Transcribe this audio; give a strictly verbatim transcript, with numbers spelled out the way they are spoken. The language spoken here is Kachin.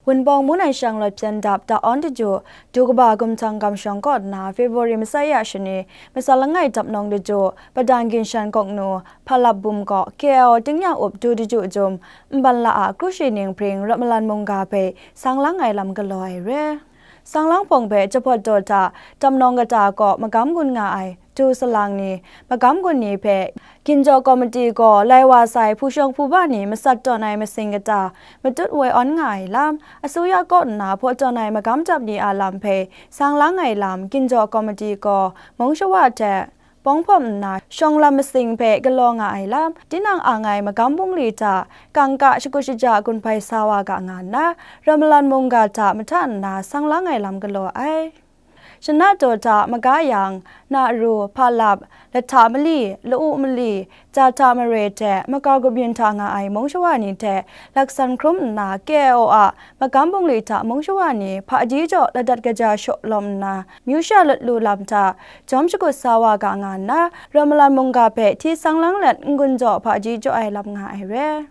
Wunpawng Mun Ai Shang Lawt Pyan Dap Ta Awn Daju, Du Kaba Gumhtang Kamshawng kaw nna February masai ya shani, masat langai dap nawng daju, Padang Ginshan Kawknu, Hpalap Bum kaw K I O tingnyang up du daju jum, nban la a kru shi ning hpring Rawt Malan mungga hpe sang lang ai lam galaw ai re. Sang lang hpawng hpe Jahpawt Daw hta, dap nawng kata kaw magam gun nga ai, du salang ni, magam gun ni hpe, Ginjaw Komiti gaw lai wa sai hpu shawng hpu ba ni masat tawn ai masing kata, matut woi awn nga ai lam, asuya kaw nna hpaw tawn ai magam dap ni a lam hpe sang lang ai lam, Ginjaw Komiti gaw mung shawa hte pawng hpawm nna, shawng lam masing hpe galaw nga ai lam, tinang ang ai magam bungli hta, kangka shakut shaja gun hpai sa wa ga nga nna, Rawt Malan mungga hta mahta nna sang lang ai lam galaw ai. Shana daw hta maga yang, na ru, hpalap, lahta mali, la-u mali, ja hta mare hte makau kabyin hta nga ai mung shawa ni hte laksan hkrum nna, K I O a magam bungli hta mung shawa ni hpaji jaw ladat kaja shaw lawm nna, myu sha lut lu lam hta jawm shakut sa wa ga nga nna, Rawt Malan mungga hpe hti sang lang let n-gun jaw hpaji jaw ai lam nga ai re.